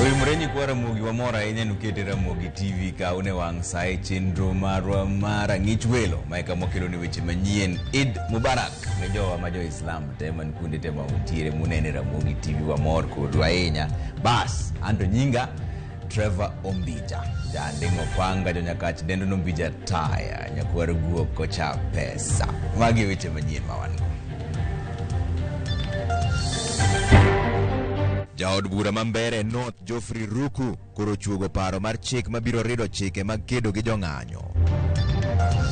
Oyimore nyikwa Ramogi wamor ahinya nukete Ramogi TV ka une wang' sa e chenro marwa mar ang'ich welo ma eka mokelo ni weche manyien. Eid Mubarak ne jowa ma jo-Islam te man kuonde te ma untiere munene Ramogi TV wamor kodu ahinya. Bas, anto nyinga Trevor Ombija, janding' opanga jonyakach dendo nombija taya, nyakwar guok kocha pesa. Magi e weche manyien ma wan go. Jaod bura ma Mbeere North Geoffrey Ruku koro ochuogo paro mar chik mabiro rido chike mag kedo gi jong'anyo.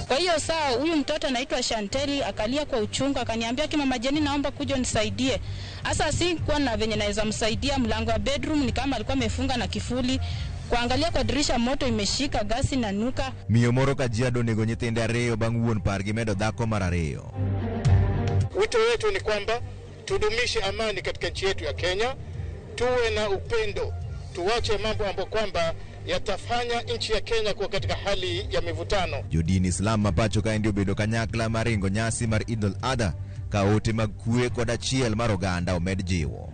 Kwa hiyo saa huyu mtoto anaitwa Shanteli akalia kwa uchungu akaniambia, ki mama Jeni, naomba kuja unisaidie. Sasa sikuwa na venye naweza msaidia. Mlango wa bedroom ni kama alikuwa amefunga na kifuli, kuangalia kwa dirisha moto imeshika, gasi na nuka. Miyo moro Kajiado onego nyithinde ariyo bang' wuon pargi medo dhako mar ariyo. Wito wetu ni kwamba tudumishe amani katika nchi yetu ya Kenya, tuwe na upendo, tuwache mambo ambayo kwamba yatafanya nchi ya Kenya kuwa katika hali ya mivutano. Jodin Islam ma pacho kaendi obedo kanyakla mar ringo nyasi mar Eid al-Adha ka ote mag kwe kod achiel mar oganda omed jiwo.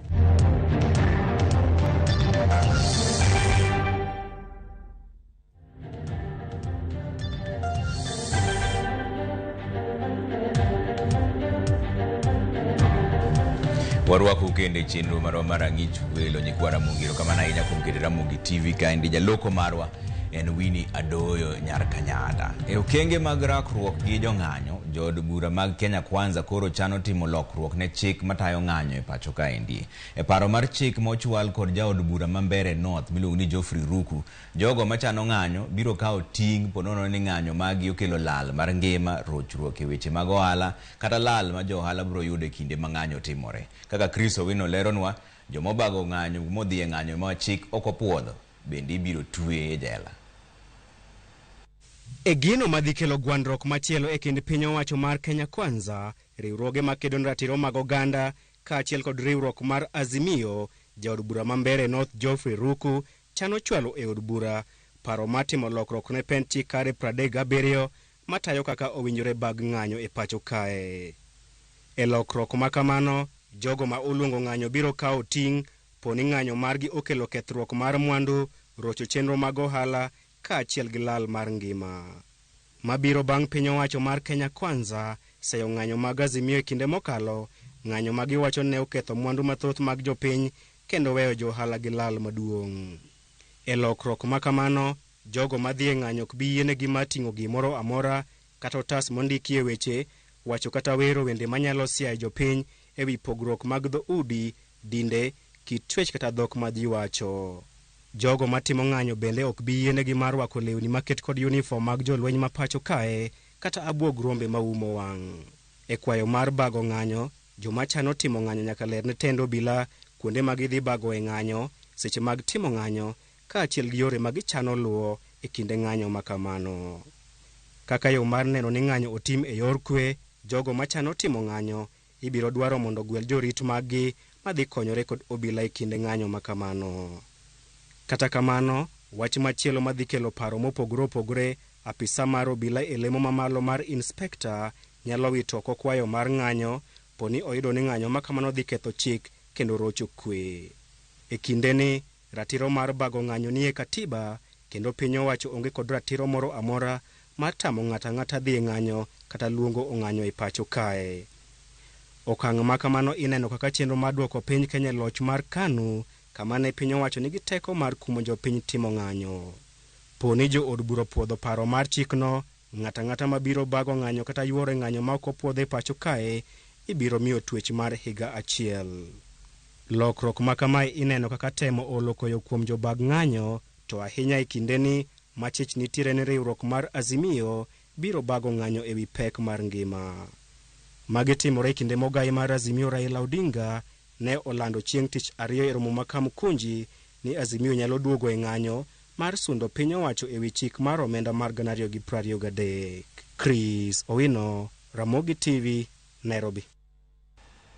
Warwaku kendo e chenro marwa mar ang'ich welo nyikwa Ramogi erokamano ahinya kuom keto Ramogi TV kaendi jaloko marwa en Winnie Adoyo nyar Kanyada. E okenge mag rakruok gi jong'anyo, jood bura mag Kenya Kwanza koro chano timo lokruok ne chik matayo ng'anyo e pacho kaendi. E paro mar chik mochwal kod jaod bura ma Mbeere North miluongo ni Geoffrey Ruku, jogo machano ng'anyo biro kawo ting' ponono ni ng'anyo magi okelo lal mar ngima, rochruok e weche mag ohala kata lal ma jo ohala biro yudo e kinde ma ng'anyo timore. Kaka Chris Owino leronwa, joma obago ng'anyo modhi e ng'anyo ma chik ok opuodho bende ibiro twe e jela. E gino madhi kelo gwandruok machielo e kind piny owacho mar Kenya Kwanza, riwruoge makedo ne ratiro mag oganda kaachiel kod riwruok mar Azimio, jaod bura ma Mbeere North Geoffrey Ruku chano chwalo e od bura paro mar timo lokruok ne pend chik kare 37 matayo kaka owinjore bag ng'anyo e pacho kae. E lokruok ma kamano, jogo ma oluongo ng'anyo biro kawo ting' poni ng'anyo margi okelo kethruok mar mwandu, rocho chenro mag ohala kaachiel gi lal mar ngima. Mabiro bang' piny owacho mar Kenya Kwanza seyo ng'anyo mag Azimio e kinde mokalo, ng'anyo ma giwacho ne oketho mwandu mathoth mag jopiny kendo weyo jo ohala gi lal maduong'. E lokruok ma kamano, jogo madhi e ng'anyo ok bi yienegi mar ting'o gimoro amora kata otas mondikie weche, wacho kata wero wende manyalo siayo jopiny e wi pogruok mag dhoudi, dinde, kit chwech kata dhok ma ji wacho. Jogo matimo ng'anyo bende ok bi yienegi mar rwako lewni maket kod uniform mag jolweny ma pacho kae kata abuog rombe maumo wang'. E kwayo mar bago ng'anyo, joma chano timo ng'anyo nyaka ler ne tend obila kuonde ma gidhi bagoe ng'anyo, seche mag timo ng'anyo, kaachiel gi yore ma gichano luwo e kinde ng'anyo ma kamano. Kaka yo mar neno ni ng'anyo otim e yor kwe, jogo machano timo ng'anyo ibiro dwaro mondo ogwel jorit maggi madhi konyore kod obila e kinde ng'anyo ma kamano. Kata kamano, wach machielo madhi kelo paro mopogore opogore, apisa mar obila e lemo mamalo mar inspekta nyalo wito oko kwayo mar ng'anyo poni oyudo ni ng'anyo ma kamano dhi ketho chik kendo rocho kwe. E kindeni, ratiro mar bago ng'anyo nie katiba kendo piny owacho onge kod ratiro moro amora mar tamo ng'ato ang'ata dhi e ng'anyo kata luongo ong'anyo e pacho kae. Okang' ma kamano ineno kaka chenro mar duoko piny Kenya e loch mar KANU kama ne piny owacho nigi teko mar kumo jopiny timo ng'anyo. Po ni jo od bura opuodho paro mar chikno, ng'ato ang'ata mabiro bago ng'anyo kata yuoro e ng'anyo ma ok opuodh e pacho kae ibiro miyo twech mar higa achiel. Lokruok ma kamae ineno kaka temo olo koyo kuom jobag ng'anyo, to ahinya e kindeni ma chich nitiere ni riwruok mar Azimio biro bago ng'anyo e wi pek mar ngima. Magi timore e kinde mogai mar Azimio Raila Odinga ne olando chieng' tich ariyo e romo ma Kamukunji ni Azimio nyalo duogo e ng'anyo mar sundo piny owacho e wi chik mar omenda mar 2023. Chris Owino, Ramogi TV, Nairobi.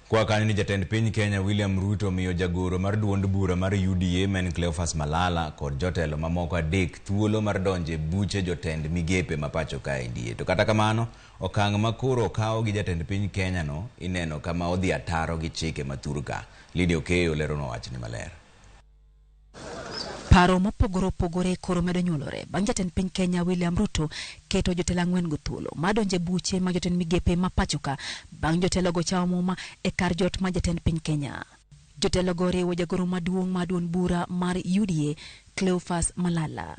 Kwa kanyo ni jatend piny Kenya William Ruto omiyo jagoro mar duond bura mar UDA men Cleophas Malala kod jotelo mamoko adek thuolo mar donjo e buche jotend migepe ma pacho kaendi. To kata kamano, okang' ma koro okaw gi jatend piny Kenya no ineno kama odhi ataro gi chike ma thurka. Lydia Okeyo leronwa wachni maler. Paro mopogore opogore koro medo nyuolore bang' jatend piny Kenya William Ruto keto jotelo ang'wen go thuolo madonje buche mag jotend migepe ma pachoka bang' jotelogo chamo muma e kar jot ma jatend piny Kenya. Jotelogo oriwo jagoro maduong' mar duond bura mar UDA Cleophas Malala,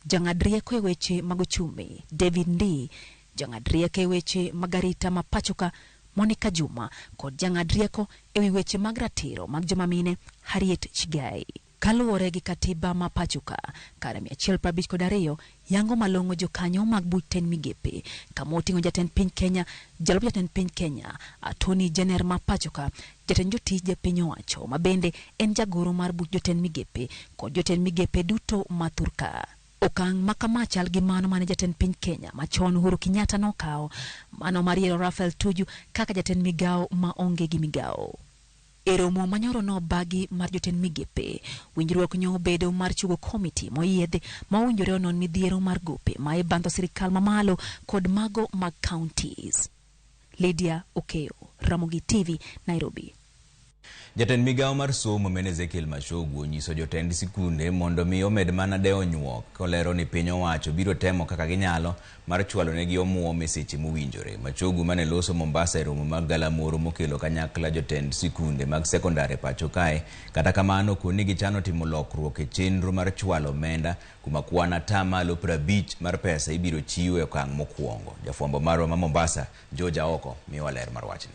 jang'ad rieko e weche mag ochumi David Ndii, jang'ad rieko e weche mag arita ma pachoka Monica Juma kod jang'ad rieko e wi weche mag ratiro mag joma mine Harriet Chigai. Kaluwore gi katiba ma pachoka kar 152 yango malong'o jokanyo mag buch tend migepe kama oting'o jatend piny Kenya, jalup jatend piny Kenya, Attorney General ma pachoka, jatend jotije piny owacho ma bende en jagoro mar buch jotend migepe kod jotend migepe duto ma thurka. Okang' ma kama chal gi mano mane jatend piny Kenya machon Uhuru Kenyatta nokawo, mano mar yiero Raphael Tuju kaka jatend migawo ma onge gi migawo. E romo manyoro nobagi mar jotend migepe, winjruok nyo obedo mar chugo komiti moyiedhi ma owinjore onon midhiero mar gope ma ibandho sirikal mamalo kod mago mag counties. Lydia Okeyo, Ramogi TV, Nairobi. Jatend migawo mar somo men Ezekiel Machogu onyiso jotend sikunde mondo mi omed mana dewo nyuok kolero ni piny owacho biro temo kaka ginyalo mar chwalo negi omuom e seche mowinjore. Machogu mane loso Mombasa e romo mag galamoro mokelo kanyakla jotend sikunde mag sekondar e pacho kae. Kata kamano koni gichano timo lokruok e chenro mar chwalo omenda kuma kwan 50% mar pesa ibiro chiwo e okang' mokwongo. Jafwambo marwa ma Mombasa, George Aoko, miyowa ler mar wachni.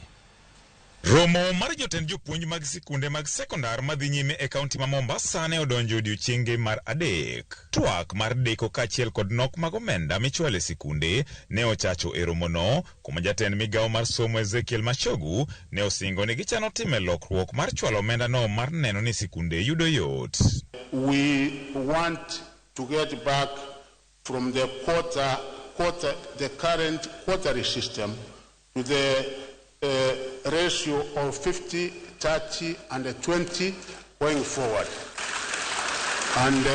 Romo mar jotend jopuonj mag sikunde mag sekondar madhi nyime e kaunti ma Mombasa ne odonjo odiochienge mar 3. Twak mar deko kaachiel kod nok mag omenda michwalo e sikunde ne ochacho e romono, kuma jatend migawo mar somo Ezekiel Machogu ne osingo ni gichano timo lokruok mar chwalo omenda no mar neno ni sikunde yudo yot. We want to get back from the the current quarterly system to the ratio of 50, 30, and 20 going forward. And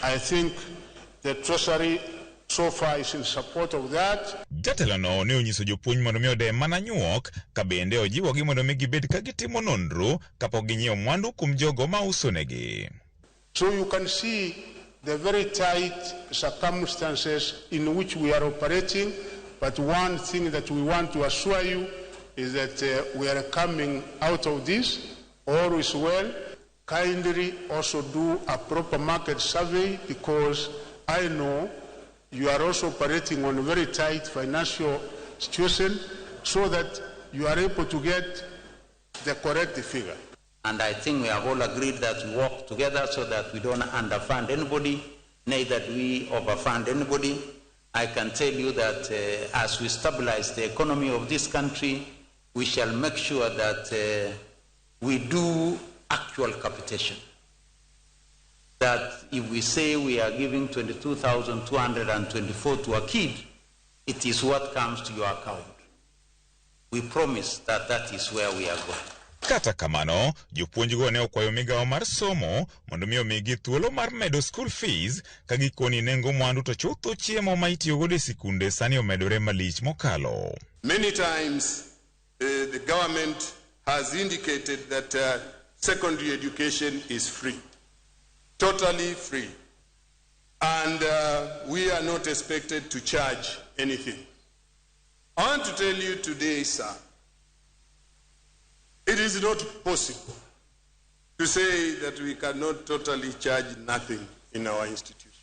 I think the Treasury so far is in support of that. Jatelono ne onyiso jopuonj mondo mi ode mana nyuok ka bende ojiwogi mondo mi gibed ka gitimo nonro kapok ginyiewo mwandu kuom jogo ma usonegi. So you can see the very tight circumstances in which we are operating. But one thing that we want to assure you is that we are coming out of this, all is well. Kindly also do a proper market survey, because I know you are also operating on a very tight financial situation, so that you are able to get the correct figure. And I think we have all agreed that we work together so that we don't underfund anybody, neither do we overfund anybody. I can tell you that as we stabilize the economy of this country, we shall make sure that we do actual capitation. That if we say we are giving 22,224 to a kid, it is what comes to your account. We promise that that is where we are going. Kata kamano, jopuonjgo ne okwayo migawo mar somo mondo mi omigi thuolo mar medo school fees ka gikoni nengo mwandu to chutho chiemo ma itiyogodo e sikunde sani omedore malich mokalo. Many times the government has indicated that secondary education is free, totally free, and we are not expected to charge anything. I want to tell you today, sir, it is not possible to say that we cannot totally charge nothing in our institution,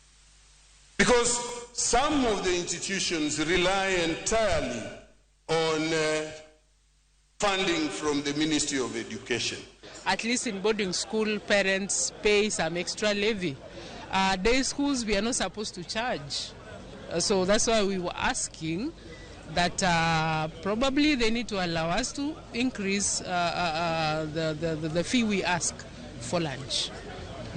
because some of the institutions rely entirely on funding from the Ministry of Education. At least in boarding school, parents pay some extra levy. Day schools, we are not supposed to charge. So that's why we were asking that probably they need to allow us to increase the fee we ask for lunch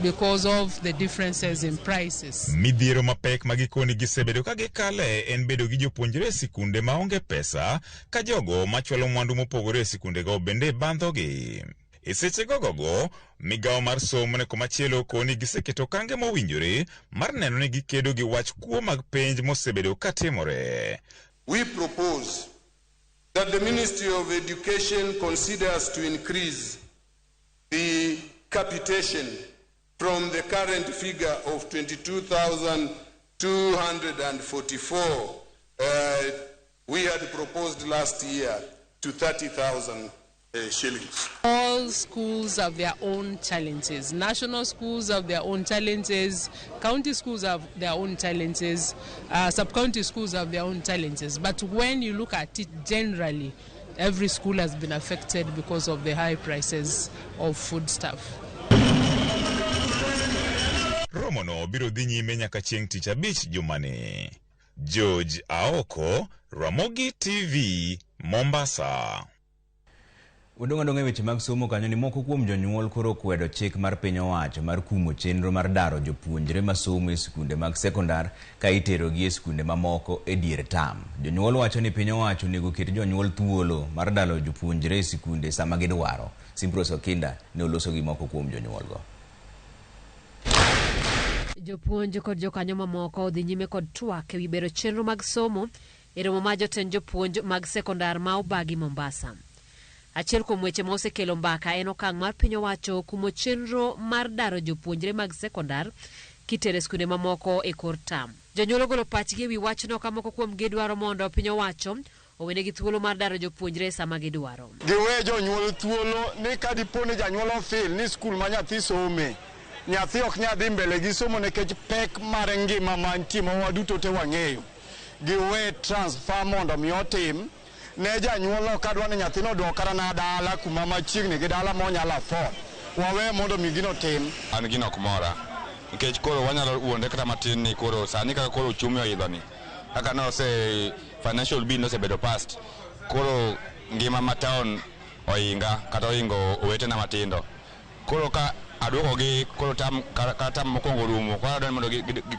because of the differences in prices. Midhiero mapek ma gikoni gisebedo ka gikale en bedo gi jopuonjre e sikunde maonge pesa ka jogo machwalo mwandu mopogore e sikundego bende bandhogi. E seche gogogo, migawo mar somo ne komachielo koni giseketo okange mowinjore mar neno ni gikedo gi wach kuo mag penj mosebedo katimore. We propose that the Ministry of Education considers to increase the capitation from the current figure of 22,244 we had proposed last year to 30,000 shillings. All schools have their own challenges. National schools have their own challenges. County schools have their own challenges. Sub-county schools have their own challenges. But when you look at it generally, every school has been affected because of the high prices of foodstuff. Romono biro dhi nyime nyaka chieng' tich abich jumani. George Aoko, Ramogi TV, Mombasa. Wadong' adong'a e weche mag somo kanyo ni moko kuom jonyuol koro okwedo chik mar piny owacho mar kumo chenro mar daro jopuonjre masomo e sikunde mag sekondar ka iterogi e sikunde mamoko e dier tam. Jonyuol wacho ni piny owacho onego ket jonyuol thuolo mar dalo jopuonjre e sikunde sama gidwaro. Simprose Okinda ne oloso gi moko kuom jonyuolgo. Jopuonj kod jokanyo mamoko odhi nyime kod twak ewi bero chenro mag somo e romo mar jotend jopuonj mag sekondar ma obagi Mombasa. Achiel kuom weche ma osekelo mbaka en okang' mar piny owacho kumo chenro mar daro jopuonjre mag sekondar kitere skunde mamoko e kor tam. Jonyuol ogolo pachgi ewi wachno ka moko kuomgi dwaro mondo piny owacho owenegi thuolo mar daro jopuonjre sama gidwaro. Giwe jonyuol thuolo ni ka dipo ni janyuol ofil ni skul ma nyathi some, nyathi ok nyal dhi mbele gi somo nikech pek mar ngima mantie ma waduto te wang'eyo. Giwe transfer mondo mi otim ne janyuol ka dwa ni nyathino oduok kata na dala kuma machiegni gi dala monyalo afford. Wawe mondo mi gino tim. An gino ok mora nikech koro wanyalo wuonde kata matin ni koro sani kaka koro uchumi oidho ni kaka nose financial bill nosebedo past koro ngima ma town oinga kata oingo owetena matindo koro ka aduokogi koro tam kata tam mokwongo rumo koro adwa ni mondo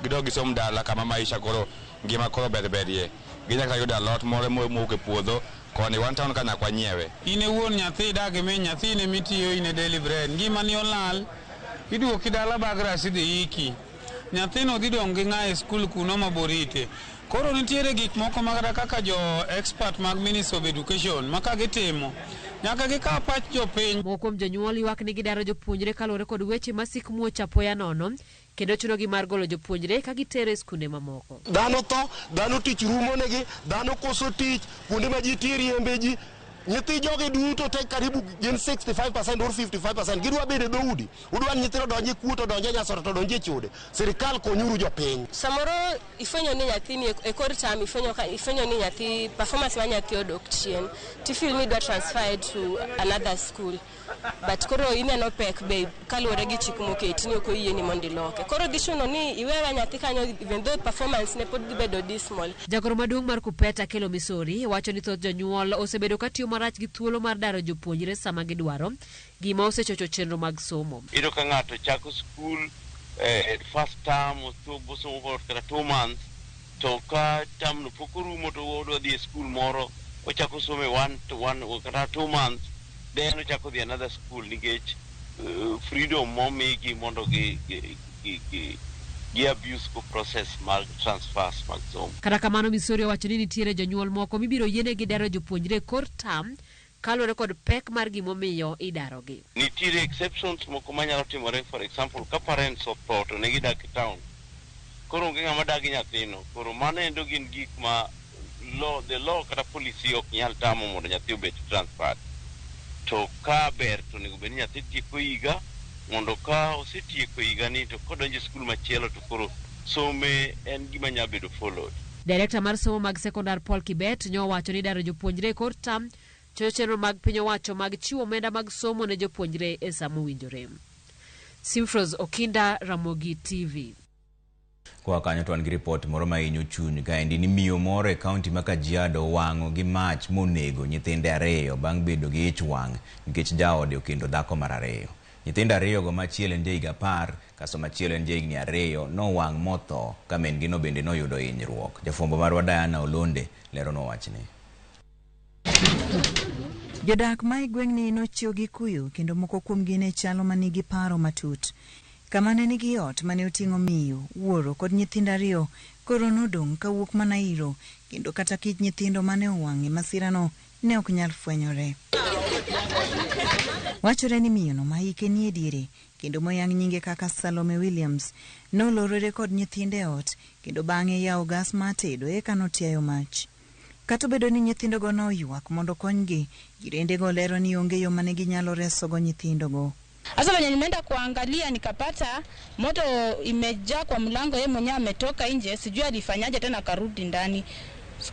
gidog gisom dala kama maisha koro ngima koro ber berie ginyaka yudo alot moro mowuok e puodho koni wan town ka nyaka wanyiewe. In e wuon nyathi idak gi min nyathi in emitiyo in e daily bread ngimani olal iduoki dala Bagras idhi iki nyathino dhi dong' gi ng'a e skul kuno maborite. Koro nitiere gik moko ma kata kaka jo expert mag Ministry of Education ma ka gitimo nyaka gikaw pach jopiny. Moko kuom jonyuol ywak ni gidaro jopuonjre kaluwore kod weche masik muoch apoya nono kendo chunogi mar golo jopuonjre ka gitero e skunde mamoko. Dhano tho, dhano tich rumo negi, dhano koso tich, kuonde ma ji tiye riembe ji. Nyithi jogi duto te karibu gin 65% or 55% gidwa bedo e dhoudi. Udwa ni nyithindo odonj e kuo to odonj e nyasore to odonj e chode. Sirikal konyuru jopiny. Samoro ifwenyo ni nyathini e kor term ifwenyo ni nyathi performance mar nyathi odok chien ti feel ni idwa transfer to another school but koro ineno pek be kaluwore gi chik moketi ni ok oyieni mondo iloke. Koro dhi chuno ni iwewe nyathi kanyo even though performance ne pod dhi bedo dismal. Jagoro maduong' mar Kupet Akelo Misori wacho ni thoth jonyuol osebedo ka tiyo marach gi thuolo mar daro jopuonjre sama gidwaro, gima osechocho chenro mag somo. Iyudo ka ng'ato chako skul first term osomo for kata 2 months to ka term no pok orumo to odwa dhi e skul moro ochako somo e 1 to 1 kata 2 months then ochako dhi another school nikech freedom momigi mondo gi abuse go process mag transfers mag somo. Kata kamano Misori owacho ni nitiere jonyuol moko mibiro yienegi daro jopuonjre e kor term kaluwore kod pek mar gimomiyo idarogi. Nitiere exceptions moko manyalo timore, for example ka parents otho to ne gidak e town koro onge ng'ama dagi nyathino, koro mano endo gin gik ma law, the law kata policy ok nyal tamo mondo nyathi obed transferred. To ka ber to onego bed ni nyathi tieko higa mondo ka osetieko higani to kodonjo e skul machielo to koro some en gima nyalo bedo followed. Director mar somo mag sekondar Paul Kibet nyowacho ni daro jopuonjre e kor term chocho chenro mag piny owacho mag chiwo omenda mag somo ne jopuonjre e sa mowinjore. Simfros Okinda, Ramogi TV. Koa kanyo to wan gi ripot moro ma hinyo chuny kaendi ni miyo moro e kaunti ma Kajiado owang'o gi mach monego nyithinde ariyo bang' bedo gi ich wang' nikech jaode okendo dhako mar ariyo. Nyithindo ariyogo ma achiel en jahiga 10 kasto machielo en jahigni 2 nowang' motho ka min gi no bende noyudo hinyruok. Jafwambo marwa Diana Olonde leronwa wachni. Jodak ma e gweng'ni nochiew gi kuyo kendo moko kuomgi ne chalo manigi paro matut. Kama ne nigi ot mane oting'o miyo, wuoro kod nyithindo ariyo koro nodong' kawuok mana iro kendo kata kit nyithindo mane owang' e masirano ne ok nyal fwenyore. Wachore ni miyono ma hike nie diere kendo moyang nyinge kaka Salome Williams nolorore kod nyithinde e ot kendo bang'e yawo gas mar tedo eka notiayo mach. Kata obedo ni nyithindogo noywak mondo okonygi, jirendego lero ni onge yo mane ginyalo resogo nyithindogo. Sasa venye nimeenda kuangalia nikapata moto imejaa kwa mlango, yeye mwenyewe ametoka nje, sijui alifanyaje tena akarudi ndani.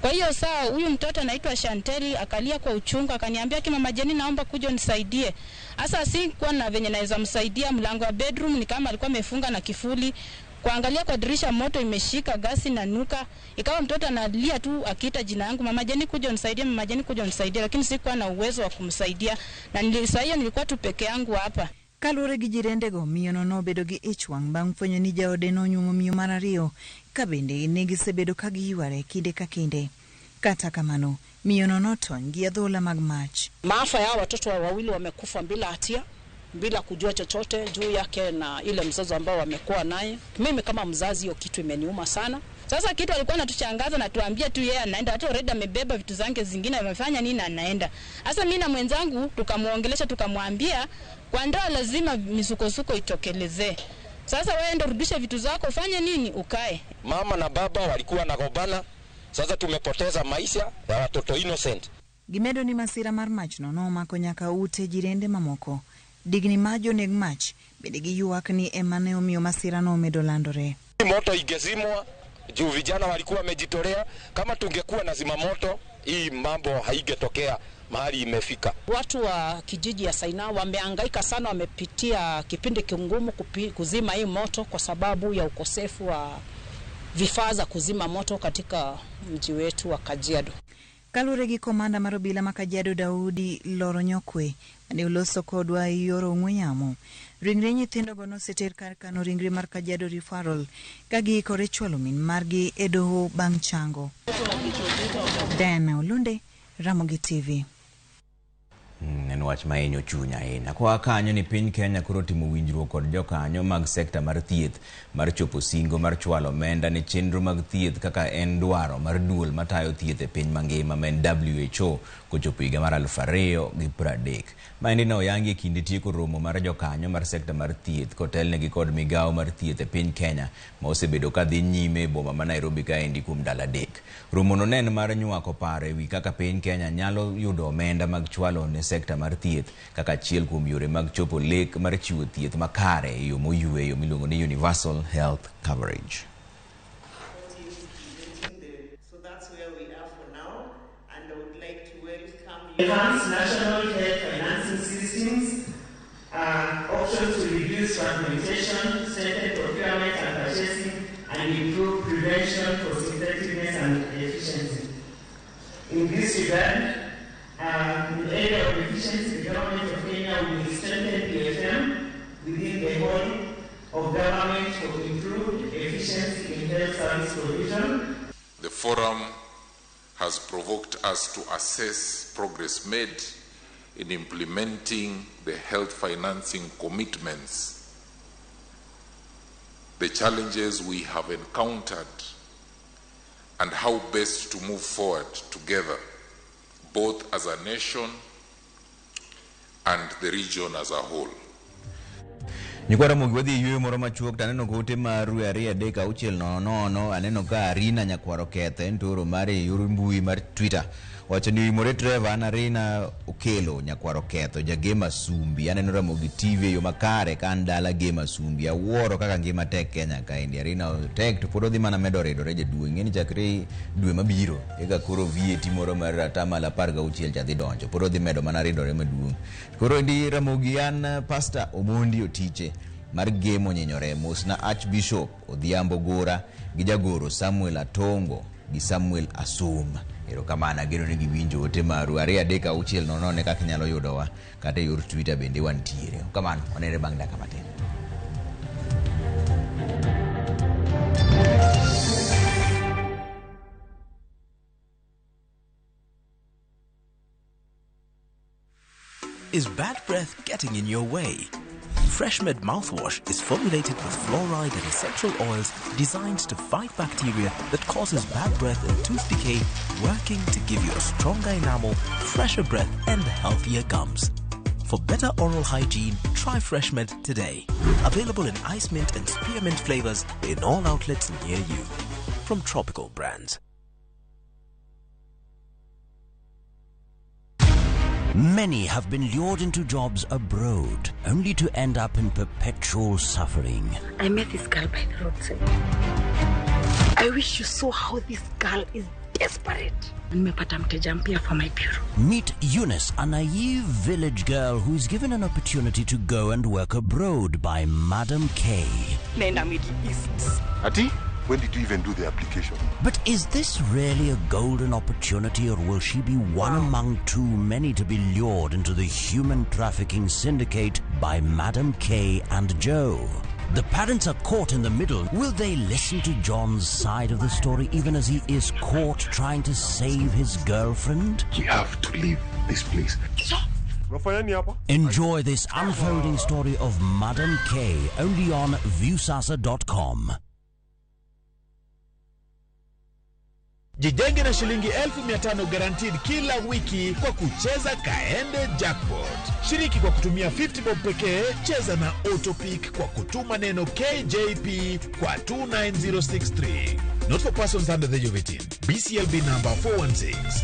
Kwa hiyo saa huyu mtoto anaitwa Shanteli akalia kwa uchungu akaniambia, "Ki mama Jeni, naomba kuja unisaidie." Sasa sikuwa na venye naweza msaidia, mlango wa bedroom ni kama alikuwa amefunga na kifuli. Kuangalia kwa dirisha moto imeshika, gasi na nuka. Ikawa mtoto analia tu akiita jina yangu, "Mama Jeni kuja unisaidie, Mama Jeni kuja unisaidie," lakini sikuwa na uwezo wa kumsaidia. Na saa hiyo nilikuwa tu peke yangu hapa. Kaluwore gi jirendego, miyono nobedo gi ich wang' bang' fwenyo ni jaode nonyuomo miyo mar ariyo ka bende ne gisebedo ka giyware kinde ka kinde. Kata kamano, miyono notony gi adhola mag mach. Maafa ya watoto wawili wamekufa bila hatia, bila kujua chochote juu yake na ile mzozo ambao wamekuwa naye. Mimi kama mzazi, hiyo kitu imeniuma sana. Sasa kitu alikuwa anatushangaza na tuambia tu yeye anaenda, hata already amebeba vitu zake zingine, amefanya nini na anaenda. Sasa mimi na mwenzangu tukamuongelesha, tukamwambia kwa ndoa lazima misukosuko itokelezee. Sasa wewe ndio rudisha vitu zako, ufanye nini, ukae. Mama na baba walikuwa nagombana, sasa tumepoteza maisha ya watoto innocent. Gimedo ni masira mar machno nomako nyaka ute jirende mamoko. Digni mar joneg mach bende giywak ni ema ne omiyo masirano omedo landore. Moto ingezimwa juu vijana walikuwa wamejitolea. Kama tungekuwa na zimamoto, hii mambo haingetokea mahali imefika. Watu wa kijiji ya Saina wamehangaika sana, wamepitia kipindi kigumu kuzima hii moto kwa sababu ya ukosefu wa vifaa za kuzima moto katika mji wetu wa Kajiado. Kaluwore gi komanda mar obila ma Kajiado Daudi Loronyokwe mane oloso kodwa e yor ong'we yamo, ringre nyithindogo noseter kar kano ringre mar Kajiado Referral ka giikore chwalo min margi e doho bang' chango. Diana Olunde, Ramogi TV. En wach ma hinyo chuny ahinya. Koa kanyo ni piny Kenya koro timo winjruok kod jokanyo mag sekta mar thieth mar chopo singo mar chwalo omenda ne chenro mag thieth kaka en dwaro mar duol matayo thieth e piny mangima ma en WHO kochopo higa mar 2030. Maendi ne oyangi e kinde tieko romo mar jokanyo mar sekta mar thieth kotelnegi kod migawo mar thieth e piny Kenya ma osebedo ka dhi nyime e boma ma Nairobi kaendi kuom ndalo 3. Romono ne en mar nywako paro ewi kaka piny Kenya nyalo yudo omenda mag chwalo ne sekta mar thieth kaka achiel kuom yore mag chopo lek mar chiwo thieth makare e yo moyweyo miluongo ni Universal Health Coverage. So that's where we are for now, and I would like to welcome enhanced national health financing systems, options to reduce fragmentation, strengthen procurement and purchasing, and improve prevention, cost effectiveness, and efficiency. In this regard, in the area of efficiency, the government of Kenya will strengthen PFM within the whole of government for improved efficiency in health service provision. The forum has provoked us to assess progress made in implementing the health financing commitments, the challenges we have encountered, and how best to move forward together, both as a nation and the region as a whole. Nyikwa Ramogi wadhi e yueyo moro machuok to aneno gote maru 2 3 6 0 0 aneno ka Arina Nyakwaro ketho en to oro mare e yor mbui mar Twitter wacho ni oimore Trevor an Arina Okelo Nyakwaro ketho jagema Sumbi aneno Ramogi TV e yo makare ka an dala Gema Sumbi awuoro kaka ngima tek Kenya kaendi Arina tek to pod odhi mana medo ridore jaduong' ing'eni chakre dwe mabiro eka koro VAT moro mar 16% cha dhi donjo pod odhi medo mana ridore maduong' koro endi Ramogi an Pastor Omondi Otiche mar Gemo Nyinyore mosna Archbishop Odhiambo Gora gi jagoro Samuel Atongo gi Samuel Asum. Erokamano ageno ni giwinjo ote maru 2 3 6 0 0 kaka inyalo yudowa kata e yor Twitter bende wantiere. Kamano wanere bang' dakika matin. Is bad breath getting in your way? FreshMed mouthwash is formulated with fluoride and essential oils designed to fight bacteria that causes bad breath and tooth decay, working to give you a stronger enamel, fresher breath, and healthier gums. For better oral hygiene, try Freshmed today. Available in ice mint and spearmint flavors in all outlets near you. From Tropical Brands. Many have been lured into jobs abroad, only to end up in perpetual suffering. I met this girl by the roadside. I wish you saw how this girl is desperate. Nimepata mteja mpya for my bureau. Meet Eunice, a naive village girl who is given an opportunity to go and work abroad by Madam K. Naenda Middle East. Ati, when did you even do the application? But is this really a golden opportunity, or will she be one among too many to be lured into the human trafficking syndicate by Madam K and Joe? The parents are caught in the middle. Will they listen to John's side of the story even as he is caught trying to save his girlfriend? We have to leave this place. Enjoy this unfolding story of Madam K only on Viusasa.com. Jijenge na shilingi 1500 guaranteed kila wiki kwa kucheza Kaende Jackpot. Shiriki kwa kutumia 50 bob pekee, cheza na Autopick kwa kutuma neno KJP kwa 29063. Not for persons under the age of 18. BCLB number 416.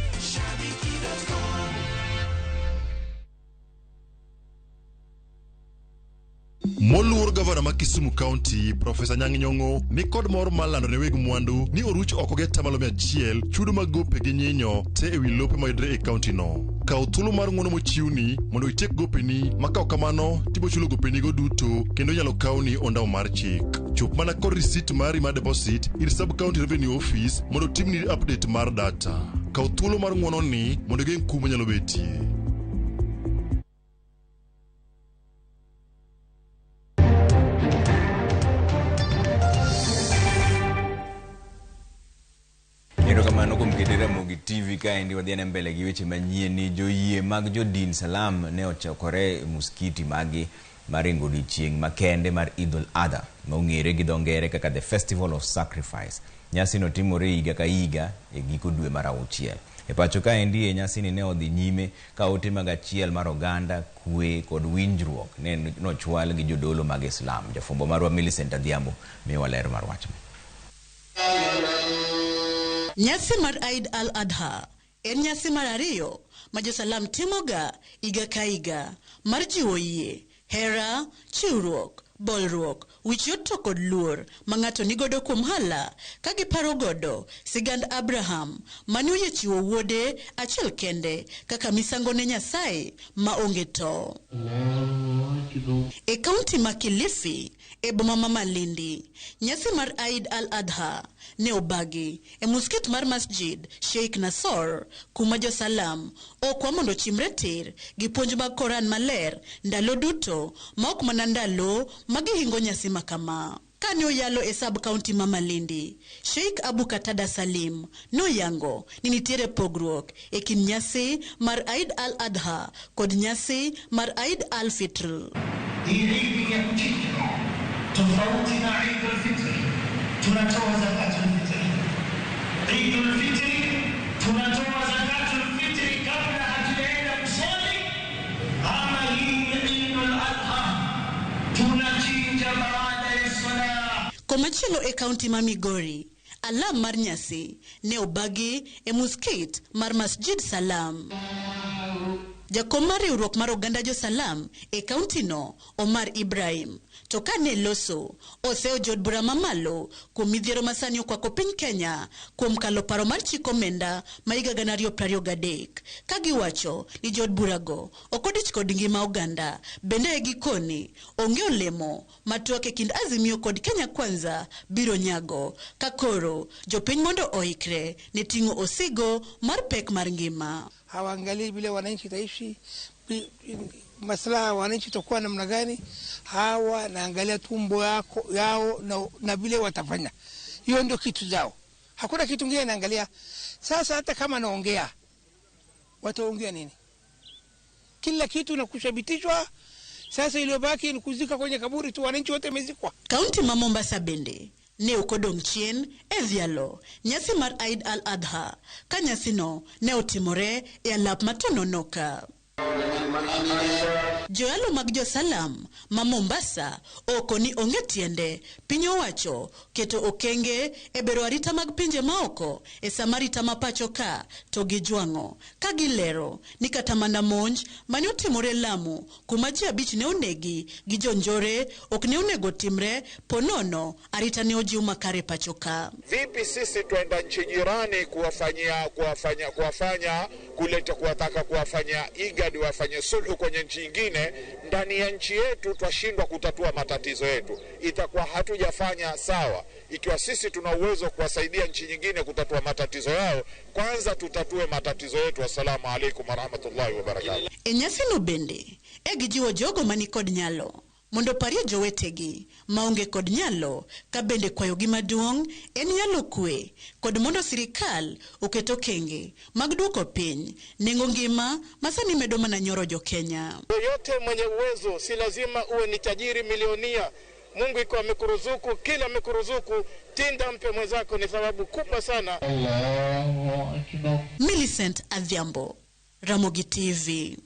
Moluor gavana ma Kisumu County, Profesa Anyang' Nyong'o ni kod mor mar lando ne weg mwandu ni oruch oko gi atamalo 100 chudo mag gope gi nyinyo te ewi lope mayudore e kaunti no. Kaw thuolo mar ng'uono mochiwni mondo itiek gopeni ma ka ok kamano tibochulo gopenigo duto kendo inyalo kawni ondamo mar chik. Chop mana kod risit mari mar deposit ir Sub County Revenue Office mondo otimni update mar data. Kaw thuolo mar ng'uono ni mondo igeng' kum manyalo betie. Erokamano kuom kete Ramogi TV kaendi wadhi ane mbele gi weche manyien ni joyie mag jodin Salam ne ochokore e muskiti magi mar ringo odiochieng' makende mar Eid al-Adha ma ong'ere gi dho ngere kaka The Festival of Sacrifice. Nyasino timore higa ka higa e giko dwe mar auchiel. E pacho kaendi e nyasini ne odhi nyime ka ote mag achiel mar oganda, kwe kod winjruok ne nochwal gi jodolo mag Islam. Jafwambo marwa Millicent Adhiambo miyowa ler mar wachno. Nyasi mar Eid al-Adha en nyasi mar ariyo ma jo-Salam timoga higa ka higa mar jiwo yie, hera, chiwruok, bolruok, wich yot to kod luor ma ng'ato nigodo kuom Allah ka giparo godo sigand Abraham mane oyie chiwo wuode achiel kende kaka misango ne Nyasaye ma onge to. E kaunti ma Kilifi, e boma ma Malindi, nyasi mar Eid al-Adha ne obagi e muskit mar Masjid Sheikh Nasor kuma jo-Salam okwa mondo ochimre tir gi puonj mag Koran maler ndalo duto ma ok mana ndalo ma gihingo nyasi ma kama. Kane oyalo e sub county ma Malindi, Sheikh Abu Katada Salim noyango ni nitiere pogruok e kind nyasi mar Eid al-Adha kod nyasi mar Eid al-Fitr. Hii idi ya kuchinja tofauti na Eid al-Fitr, tunatoa zakatul fitr. Eid al-Fitr tunatoa zakatul fitr kabla hatujaenda kuswali, ama hii Eid al-Adha tunachinja baada ya swala. Komachielo e kaunti ma Migori, alam mar nyasi ne obagi e muskit mar Masjid Salam. Jakom mar riwruok mar oganda jo-Salam e kaunti no, Omar Ibrahim, to kane loso, oseyo jood bura mamalo kuom midhiero masani okwako piny Kenya kuom kalo paro mar chik omenda ma higa 2023 ka giwacho ni jood burago ok odich kod ngima oganda. Bende e gikoni onge olemo ma twak e kind Azimio kod Kenya Kwanza biro nyago ka koro jopiny mondo oikre ne ting'o osigo mar pek mar ngima. Hawaangalii vile wananchi taishi, maslaha ya wananchi itakuwa namna gani. Hawa naangalia tumbo yao na vile watafanya. Hiyo ndio kitu zao, hakuna kitu kingine naangalia. Sasa hata kama naongea, wataongea nini? Kila kitu nakushabitishwa. Sasa iliyobaki ni kuzika kwenye kaburi tu, wananchi wote wamezikwa. Kaunti ma Mombasa bende ne ok odong' chien e dhialo nyasi mar Eid al-Adha ka nyasino ne otimore e alap ma Tononoka. Joyalo mag jo-Salam ma Mombasa oko ni onge tiende piny owacho keto okenge e bero arita mag pinje maoko e sama arita ma pacho ka to gijwang'o ka gilero ni kata mana monj mane otimore Lamu kuma ji 5 ne onegi gi jonjore ok ne onego timre ponono arita ne ojiw makare pacho ka. Vipi sisi twenda nchi jirani kuwataka kuwafanya IGAD wafanye sulhu kwenye nchi nyingine, ndani ya nchi yetu twashindwa kutatua matatizo yetu? Itakuwa hatujafanya sawa. Ikiwa sisi tuna uwezo kuwasaidia nchi nyingine kutatua matatizo yao, kwanza tutatue matatizo yetu. Assalamu alaikum warahmatullahi wabarakatuh. E nyasino bende e gijiwo jogo mani kod nyalo mondo parie jowetegi maonge kod nyalo, ka bende kwayogi maduong' en nyalo kwe kod mondo sirikal oket okenge mag duoko piny nengo ngima ma sani medo mana nyoro jo-Kenya. Yoyote mwenye uwezo, si lazima uwe ni tajiri milionia. Mungu iko amekuruzuku, kila amekuruzuku, tinda mpe mwenzako, ni thawabu kubwa sana. Allahu Akbar. Millicent Adhiambo, Ramogi TV.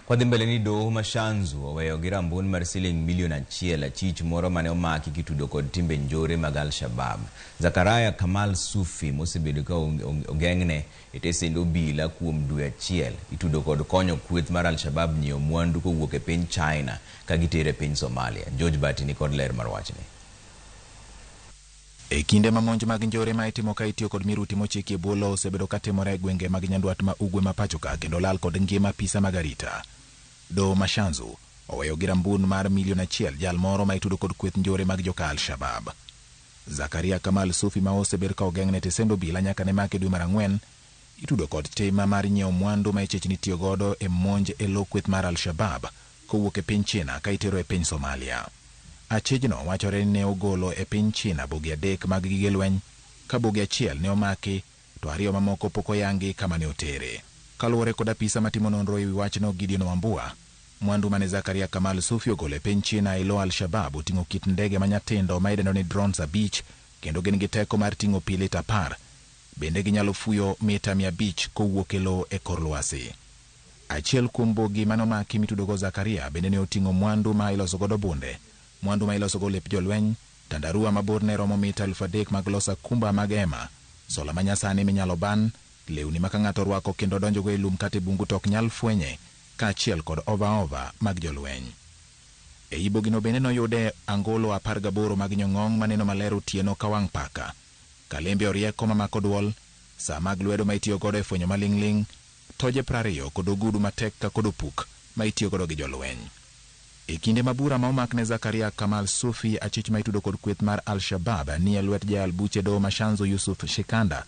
Kwadhi mbele ni doho ma Shanzu oweyo gi rambun mar siling milion 1 achich moro mane omaki kitudo kod timbe njore mag Al-Shabaab. Zakaria Kamal Sufi mosebedo ka ogeng'ne e tesend obila kuom dwe 1 itudo kod konyo kweth mar Al-Shabaab nyiewo mwandu kowuok e piny China ka gitere e piny Somalia. George Bati ni kod ler mar wachni. E kinde ma monj mag njore ma itimo ka itiyo kod miruti mochiki e bwo lowo osebedo ka timore e gwenge mag Nyandwat ma Ugwe ma pacho ka kendo lal kod ngima apisa mag arita. Doho ma Shanzu oweyo gi rambun mar milion 1 jal moro ma itudo kod kweth njore mag joka Al-Shabaab. Zakaria Kamal Sufi ma osebed ka ogeng'ne tesend obila nyaka ne make dwe mar 4 itudo kod tim mar nyiewo mwandu ma ichechni tiyo godo e monj e lo kweth mar Al-Shabaab kowuok e piny China ka itero e piny Somalia. Achijno wachore ni ne ogolo e piny China bogi 3 mag gige lweny, ka bogi 1 ne omaki to 2 mamoko pok oyangi kama ne otere. Kaluwore kod apisa matimo nonro ewi wachno Gideon Wambua, mwandu mane Zakaria Kamal Sufi ogolo e piny China e lo Al-Shabaab oting'o kit ndege manyatindo ma idendo ni drones 5 kendo gin gi teko mar ting'o pi lita 10. Bende ginyalo fuyo mita 500 kowuok e lo e kor lwasi. Achiel kuom bogi mane omaki mitudogo Zakaria bende ne oting'o mwandu ma iloso godo bunde, mwandu ma ilosogo lep jolweny, tandarua ma borne romo mita 3,000 mag loso akumba mag hema, sola manyasani minyalo ban, lewni ma ka ng'ato orwako kendo donjogo e lum kata e bungu to ok nyal fwenye, kaachiel kod ova mag jolweny. E i bogino bende noyude angolo 18 mag nyong'ong' maneno maler otieno ka wang' paka, kalembe orieko mamako duol, saa mag lwedo ma itiyo godo e fwenyo maling'ling', toje 20 kod ogudu matek ka kod opuk ma itiyo godo gi jolweny. E kinde ma bura ma omakne Zakaria Kamal Sufi achich ma itudo kod kweth mar Al-Shabaab ni e lwet jayal buche doho ma Shanzu Yusuf Shikanda,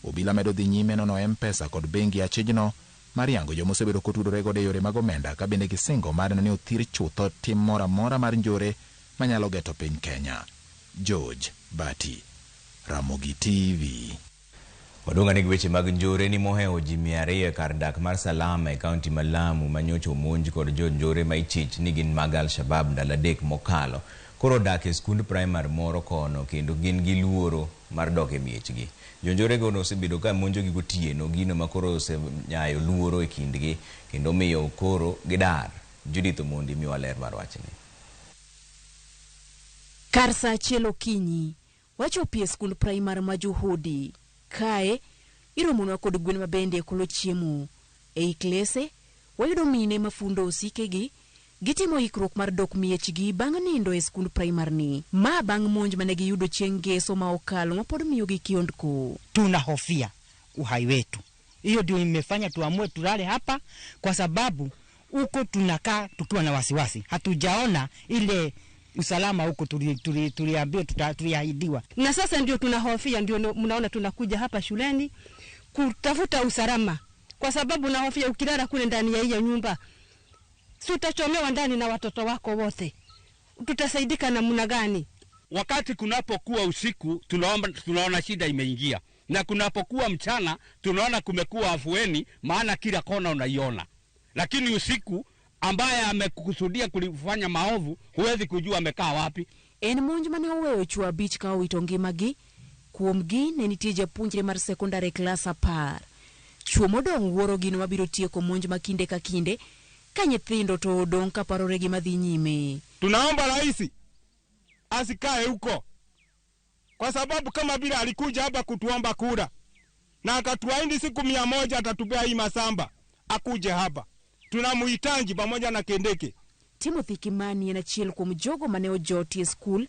obila medo dhi nyime nono M-Pesa kod bengi achijno mar yango joma osebedo kotudore godo e yore mag omenda, ka bende gisingo mar neno ni othir chutho tim moro amora mar njore manyalo geto piny Kenya. George Bati, Ramogi TV. Wadong' ane gi weche mag njore ni mohewo ji 200 e kar dak mar Salama e kaunti ma Lamu ma nyocha omonj kod jo njore ma ichich ni gin mag Al-Shabaab ndalo 3 mokalo. Koro dak e skund primar moro kono kendo gin gi luoro mar dok e miechgi. Jonjorego nosebedo ka monjogi gotieno, gino ma koro osenyayo luoro e kindgi kendo miyo koro gidar. Judith Omondi miwa ler mar wachni. Kar saa 1 okinyi, wachopi e skund primar ma Juhudi. Kae, iromonwa kod gwen mabende kolo chiemo. Ei klese, wayudo mine mafundo osikegi, gitimo ikruok mar dok miechgi bang' nindo e skund primar ni. Ma bang' monj mane giyudo chieng' ngeso ma okalo ma pod miyogi kiondko. Tunahofia uhai wetu. Hiyo ndio imefanya tuamue tulale hapa kwa sababu huko tunakaa tukiwa na wasiwasi. Hatujaona ile usalama huko tuliambiwa tuliahidiwa. Na sasa ndio tunahofia, ndio mnaona tunakuja hapa shuleni kutafuta usalama. Kwa sababu nahofia ukilala kule ndani ya hiyo nyumba, si utachomewa ndani na watoto wako wote. Tutasaidika namna gani? Wakati kunapokuwa usiku tunaona shida imeingia, na kunapokuwa mchana tunaona kumekuwa afueni, maana kila kona unaiona. Lakini usiku ambaye amekusudia kulifanya maovu huwezi kujua amekaa wapi. En monj mane oweyo chwo 5 ka owito ngimagi, kuomgi ne nitie japuonjre mar sekondari klas 10. Chwo modong' wuoro gino mabiro tieko monj ma kinde ka kinde ka nyithindo to odong' ka parore gima dhi nyime. Tunaomba rais asikae huko, kwa sababu kama vile alikuja hapa kutuomba kura na akatuahidi siku 100 atatupea hii masamba, akuje hapa. Tunamuhitaji pamoja na Kindiki. Timothy Kimani en achiel kuom jogo mane ojoti e skul.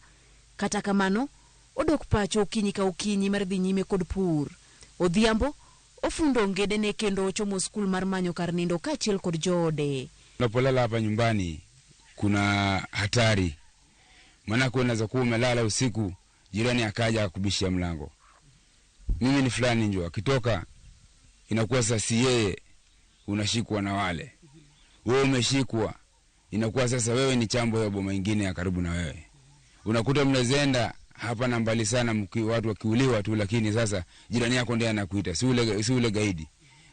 Kata kamano, odok pacho okinyi ka okinyi mar dhi nyime kod pur. Odhiambo, ofundo ongedene kendo ochomo skul mar manyo kar nindo kaachiel kod joode. Unapolala hapa nyumbani kuna hatari, maana unaweza kuwa umelala usiku, jirani akaja akubishia mlango, mimi ni fulani njoo, akitoka inakuwa sasa si yeye, unashikwa na wale wewe umeshikwa, inakuwa sasa wewe ni chambo ya boma ingine ya karibu na wewe. Unakuta mnazenda hapa na mbali sana, watu wakiuliwa tu, lakini sasa jirani yako ndiye anakuita, si ule gaidi.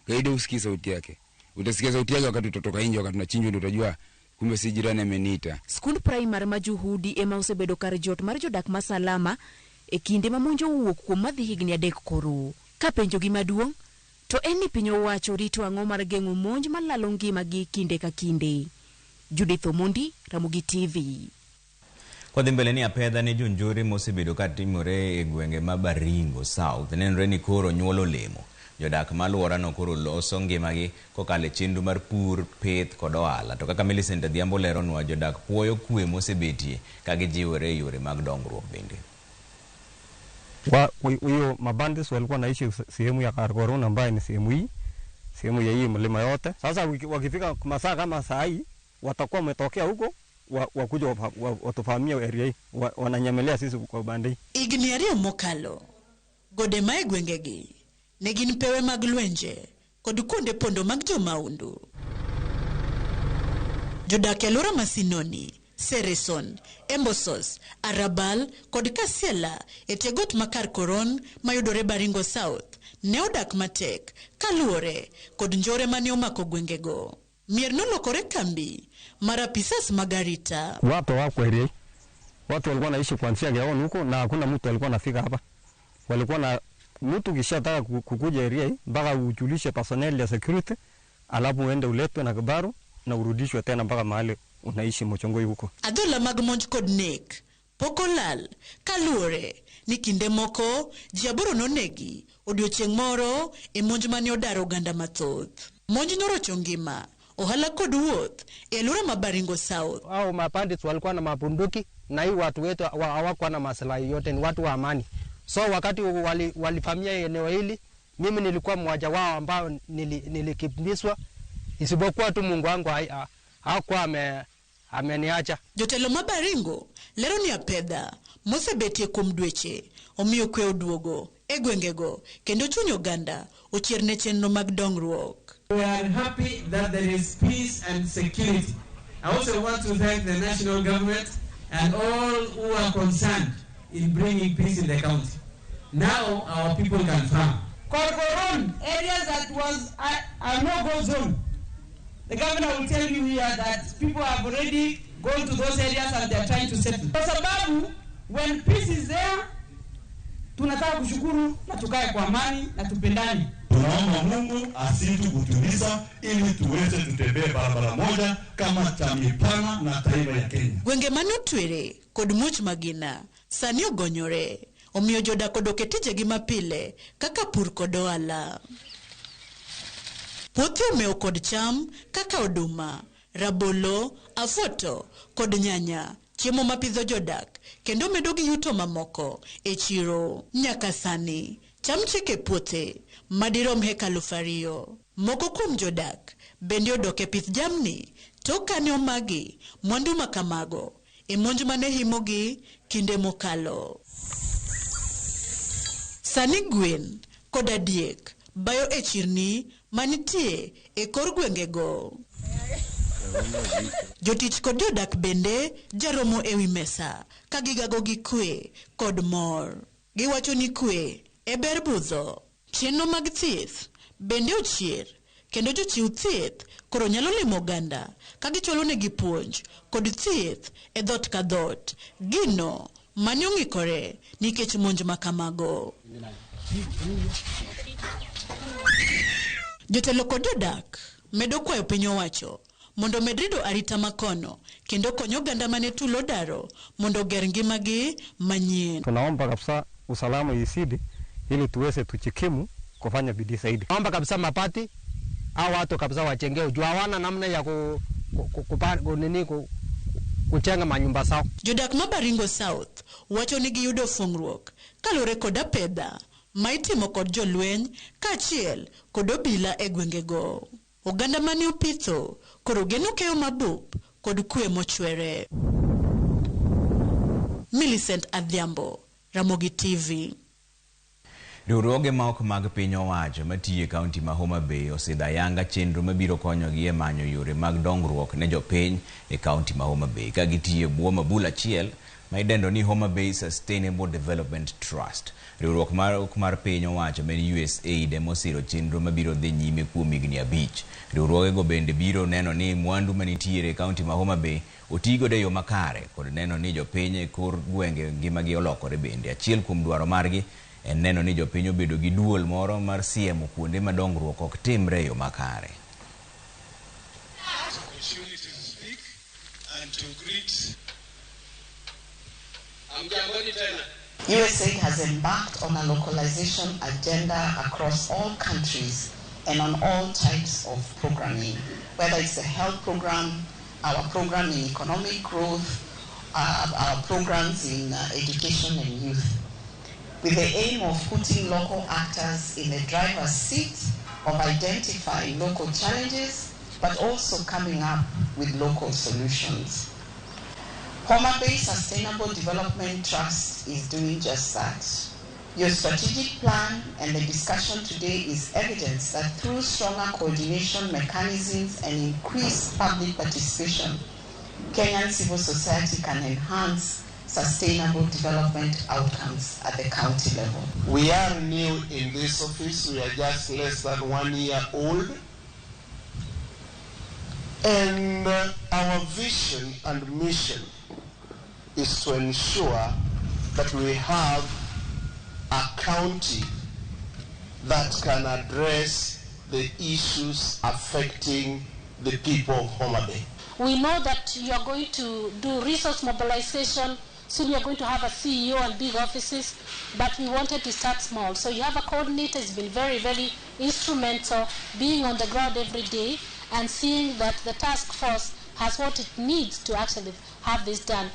Gaidi usikii sauti yake, utasikia sauti yake wakati utatoka nje, wakati unachinjwa ndio utajua kumbe si jirani ameniita. Skund primary ma Juhudi ema osebedo kar jot mar jodak ma Salama e kinde ma monj owuok kuom madhi higni 3 koro. Ka penjogi maduong' to en ni piny owacho rito ang'o mar geng'o monj malalo ngimagi kinde ka kinde. Judith Omondi, Ramogi TV. Kwa dhi mbele ni apedha ne jonjore mosebedo katimore e gwenge ma Baringo South nenore ni koro nyuolo olemo. Jodak ma alworano koro loso ngimagi kokalo e chenro mar pur, pith kod ohala. To kaka Millicent Adhiambo leronwa, jodak puoyo kwe mosebetie ka gijiwore e yore mag dongruok bende. Huyo mabandits walikuwa naishi sehemu ya Karkorona ambayo ni sehemu hii, sehemu ya hii mlima yote. Sasa wakifika masaa kama saa hii watakuwa wametokea huko wakuja watufahamia area hii, wananyemelea sisi kwa bandi. Higni 2 mokalo, gode ma e gwengegi ne gin pewe mag lwenje kod kuonde pondo mag jomaundu. Jodak e alwora ma Sinoni, Sereson, Embosos, Arabal kod Kasiela e tie got ma Karkoron mayudore Baringo South ne odak matek kaluwore kod njore mane omako gwengego. Mier nolokore kambi mar apisas mag arita. Watu wako area, watu walikuwa naishi kuanzia Gaon huko na hakuna mtu alikuwa anafika hapa. Walikuwa na mtu kishataka kukuja area mpaka ujulishe personnel ya security, alafu uende uletwe na kibaru na urudishwe tena mpaka mahali unaishi Mochongoi huko. Adhola mag monj kod nek pok olal kaluwore ni kinde moko ji 8 nonegi odiochieng' moro e monj mane odaro oganda mathoth. Monj norocho ngima, ohala kod wuoth e alwora ma Baringo South. Hao mabandits walikuwa na mabunduki na hii watu wetu hawakuwa na maslahi yote, ni watu wa amani. So wakati walivamia eneo hili, mimi nilikuwa mmoja wao ambao nilikimbizwa, isipokuwa tu Mungu wangu hakuwa ameniacha. Jotelo ma Baringo lero ni apedha mosebetie kuom dweche omiyo kwe oduogo e gwengego kendo chuny oganda ochier ne chenro mag dongruok. We are happy that there is peace and security. I also want to thank the national government and all who are concerned in bringing peace in the county. Now our people can farm. Korkoron, areas that was a no-go zone. The governor will tell you here that people have already gone to those areas and they are trying to settle. Kwa sababu, when peace is there, tunataka kushukuru na tukae kwa amani na tupendane. Tunaomba Mungu asitu kutuliza ili tuweze tutembee barabara moja kama jamii pana na taifa ya Kenya. Gwenge mane otwere kod muoch magina sani ogonyore, omiyo jodak odok e tijegi mapile kaka pur kod ohala. Puothe omewo kod cham kaka oduma, rabolo, afuoto kod nyanya, chiemo mapidho jodak kendo medo gi yuto mamoko e chiro. Nyaka sani cham chiek e puothe madirom heka 2,000. Moko kuom jodak bende odok e pith jamni tok kane omagi mwandu makamago e monj mane himogi kinde mokalo. Sani gwen kod adiek bayo e chirni manitie e kor gwengego. Jotich kod jodak bende jaromo ewi mesa ka gigago gi kwe kod mor. Giwacho ni kwe e ber budho. Chenro mag thieth bende ochier kendo jochiw thieth koro nyalo limo oganda ka gichwalonegi puonj kod thieth e dhoot ka dhoot, gino mane ong'ikore nikech monj makamago. Jotelo kod jodak medo kwayo piny owacho mondo omed rido arita makono kendo konyo oganda mane tulo daro mondo oger ngimagi manyien. Tunaomba kabisa usalama izidi ili tuweze tujikimu kufanya bidii zaidi. Naomba kabisa mapati au watu kabisa wachengee juu hawana namna ya kujenga manyumba zao. Jodak ma Baringo South wacho ni giyudo fungruok kaluwore kod apedha ma itimo kod jolweny kaachiel kod obila e gwengego. Oganda mane opitho koro geno keyo mabup kod kwe mochwere. Millicent Adhiambo, Ramogi TV. Riwruoge ma ok mag piny owacho matiyo e kaunti ma Homa Bay osidho ayanga chenro mabiro konyogi e manyo yore mag dongruok ne jopiny e kaunti ma Homa Bay ka gitiyo e bwo mabul achiel ma idendo ni Homa Bay Sustainable Development Trust. Riwruok mar ok mar piny owacho ma en USAID ema osiro chenro mabiro dhi nyime kuom higni 5. Riwruogego bende biro neno ni mwandu manitiere e kaunti ma Homa Bay otigodo e yo makare kod neno ni jopiny e kor gwenge ngimagi olokore bende. Achiel kuom dwaro margi en neno ni jopiny obedo gi duol moro mar siemo kuonde ma dongruok ok timre e yo makare. USAID has embarked on a localization agenda across all countries and on all types of programming, whether it's a health program, our program in economic growth, our programs in education and youth, with the aim of putting local actors in the driver's seat of identifying local challenges, but also coming up with local solutions. Homa Bay Sustainable Development Trust is doing just that. Your strategic plan and the discussion today is evidence that through stronger coordination mechanisms and increased public participation, Kenyan civil society can enhance sustainable development outcomes at the county level. We are new in this office. We are just less than 1 year old. And our vision and mission is to ensure that we have a county that can address the issues affecting the people of Homa Bay. We know that you are going to do resource mobilization. Soon you are going to have a CEO and big offices, but we wanted to start small. So you have a coordinator who's been very, very instrumental, being on the ground every day and seeing that the task force has what it needs to actually have this done.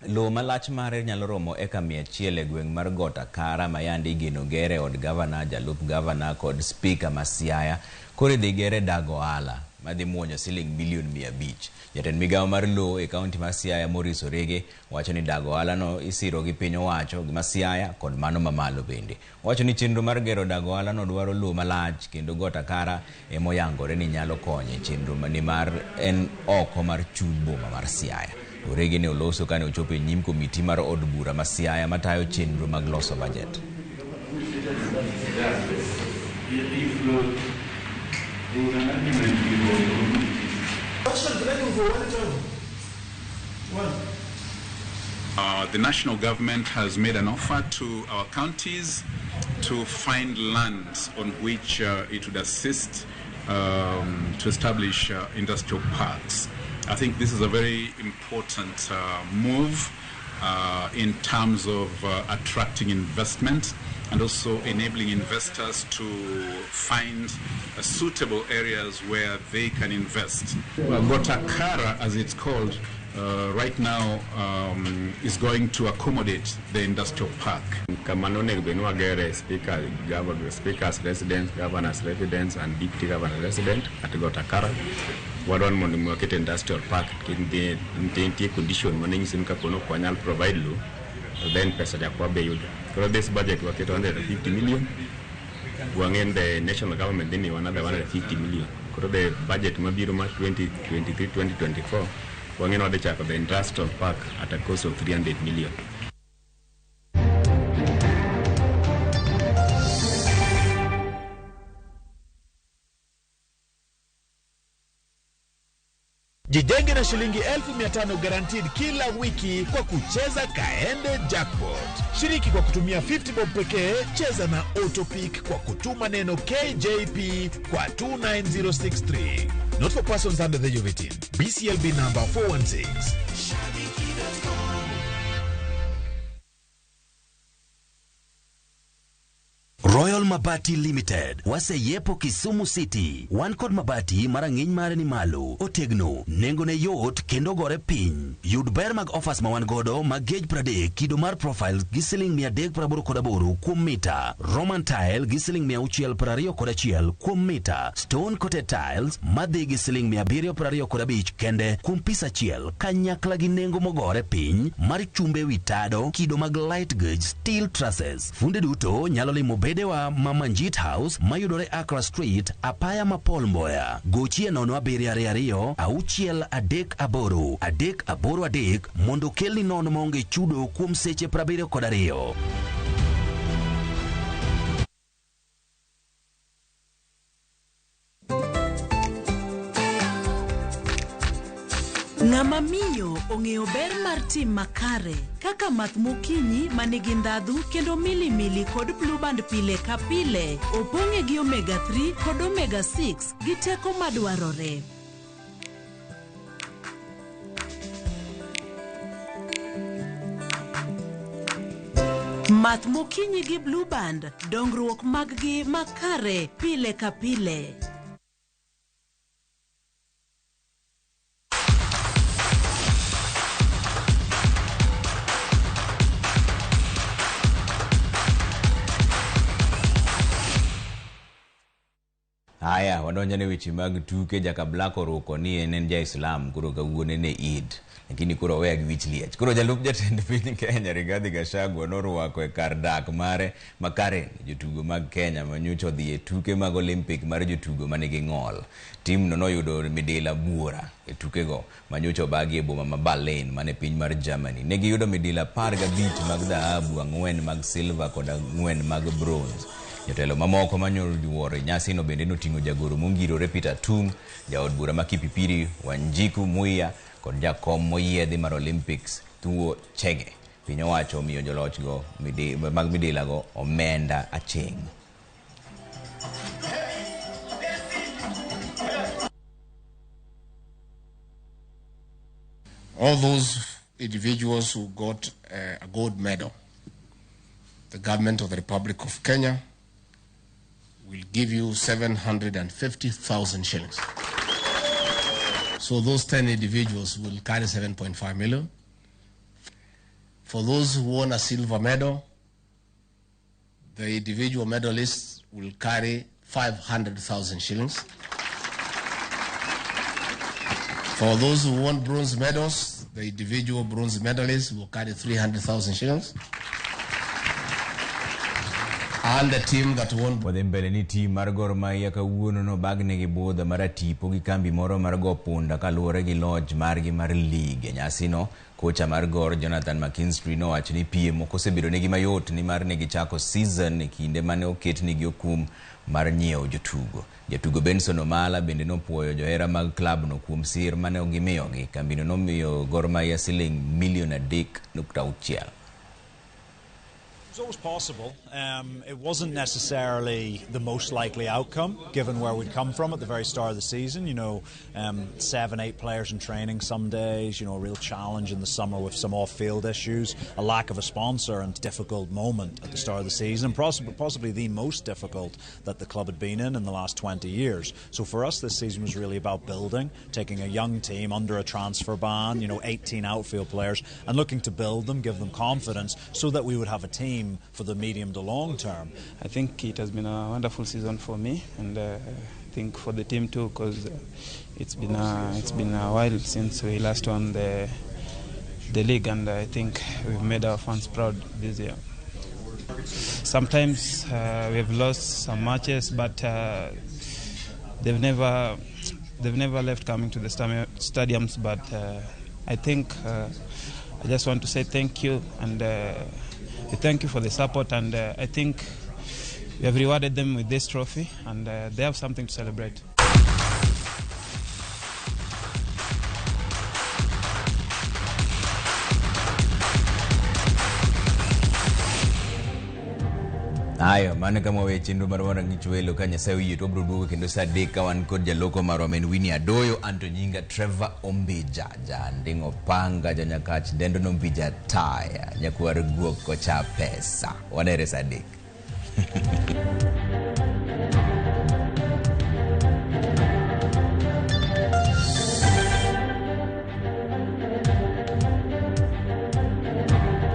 Lowo malach mare nyalo romo eka 100 e gweng' mar Got Akara ma yande igeno gere od gavana, jalup gavana kod spika ma Siaya koro idhi gere dag ohala madhi muonyo siling milion 500. Jatend migawo mar lowo e kaunti ma Siaya Maurice Orege wacho ni dag ohala no isiro gi piny owacho ma Siaya kod mano mamalo bende. Owacho ni chenro mar gero dag ohala no dwaro lowo malach kendo Got Akara emoyangore ni nyalo konyo e chenro nimar en oko mar chuny boma mar Siaya. Orege ne oloso kane ochopo e nyim komiti mar od bura ma Siaya matayo chenro mag loso bajet. The national government has made an offer to our counties to find land on which it would assist to establish industrial parks. I think this is a very important move in terms of attracting investment and also enabling investors to find suitable areas where they can invest. Well, Gotakara, as it's called right now, is going to accommodate the industrial park. Speaker's residence, governor's residence, and deputy governor's residence at Gotakara. Wadwan mondo mi waket industrial park nitie condition mane nyiso ni kapo ni ok wanyal provide low, then pesa jakwa be yudo. Koro this budget waketo 150 million, wang'e the national government dhi miyowa another 150 million. Koro the budget mabiro mar 2023-2024 wang'e ni wadhi chako the industrial park at a cost of 300 million. Jijenge na shilingi 500,000 guaranteed kila wiki kwa kucheza Kaende Jackpot. Shiriki kwa kutumia 50 bob pekee, cheza na Autopick kwa kutuma neno KJP kwa 29063. Not for persons under the age of 18. BCLB number 416. Royal Mabati Limited waseyepo Kisumu City. Wan kod mabati ma rang'iny mare ni malo, otegno, nengone yot kendo gore piny. Yud ber mag offers ma wan godo mag gauge 30 kido mar profile gi siling 388 kuom mita, Roman tile gi siling 621 kuom mita, stone coated tiles madhi gi siling 725 kende kuom pis achiel kanyakla gi nengo mogore piny mar chumbe wi tado kido mag light gauge steel trusses. Funde duto nyalo limo bedewa ma Manjit House mayudore Accra Street, apaya ma Paul Mboya. Gochie 0722 638 383 mondo kelni nono maonge chudo kuom seche 72. Ng'ama miyo ong'eyo ber mar tim makare kaka math mokinyi manigi ndhadhu kendo milimili kod blue band pile ka pile opong'e gi omega 3 kod omega 6 gi teko madwarore. Math mokinyi gi blue band, dongruok mag-gi makare pile ka pile. Haya, wadonjo ne weche mag tuke. Jaka Black oruko ni en ja-Islam, koro kawuono ne Eid, lakini koro oweya gi wich liech. Koro jalup jatend piny Kenya Rigathi Gachagua norwako e kar dak mare ma Karen jotugo mag Kenya manyocha odhi e tuke mag Olympic mar jotugo manigi ng'ol. Timno noyudo midila buora e tukego manyocha obagi e boma ma Berlin mane piny mar Germany. Ne giyudo midila 15 mag dhahabu, 4 mag silver kod 4 mag bronze. Jotelo mamoko manyoro e nyasino bende noting'o jagoro mongirore Peter Tum, jaod bura ma Kipipiri Wanjiku Muia kod jakom moyiedhi mar Olympics Thuo Chege. Piny owacho omiyo jolochgo mag midilago omenda aching'. All those individuals who got a gold medal, the government of the Republic of Kenya will give you 750,000 shillings. So those 10 individuals will carry 7.5 million. For those who won a silver medal, the individual medalists will carry 500,000 shillings. For those who won bronze medals, the individual bronze medalists will carry 300,000 shillings. And the team that won. Wadhi mbele ni team mar Gor Mahia kawuono nobagne gi budho mar atipo gi kambi moro mar go punda kaluwore gi loch margi mar league. E nyasino, kocha mar Gor Jonathan McKinstry nowacho ni piem ok osebedo negi mayot nimar ne gichako season e kinde mane oketnegi okum mar nyiewo jotugo. Jatugo Benson Omala bende nopuoyo johera mag klabno kuom sir mane gimiyogi. Kambino nomiyo Gor Mahia siling milion 3.6. It was always possible. It wasn't necessarily the most likely outcome, given where we'd come from at the very start of the season. You know, 7, 8 players in training some days, you know, a real challenge in the summer with some off-field issues, a lack of a sponsor and difficult moment at the start of the season, possibly the most difficult that the club had been in the last 20 years. So for us, this season was really about building, taking a young team under a transfer ban, you know, 18 outfield players, and looking to build them, give them confidence, so that we would have a team for the medium to long term. I think it has been a wonderful season for me, and I think for the team too, because it's been a while since we last won the league, and I think we've made our fans proud this year. Sometimes we have lost some matches, but they've never left coming to the stadiums. But I think I just want to say thank you, and thank you for the support, and I think we have rewarded them with this trophy, and they have something to celebrate. Ayo, mano kama wawe chenro mar Rang'ich Welo ka Nyasaye oyie to wabiro duogo kendo saa 3 ka wan kod jaloko marwa ma en Winnie Adoyo, anto nyinga Trevor Ombija, janding' opanga, janyakach dendo no Ombija taya, nyakwar guok kocha pesa. Wanere saa 3.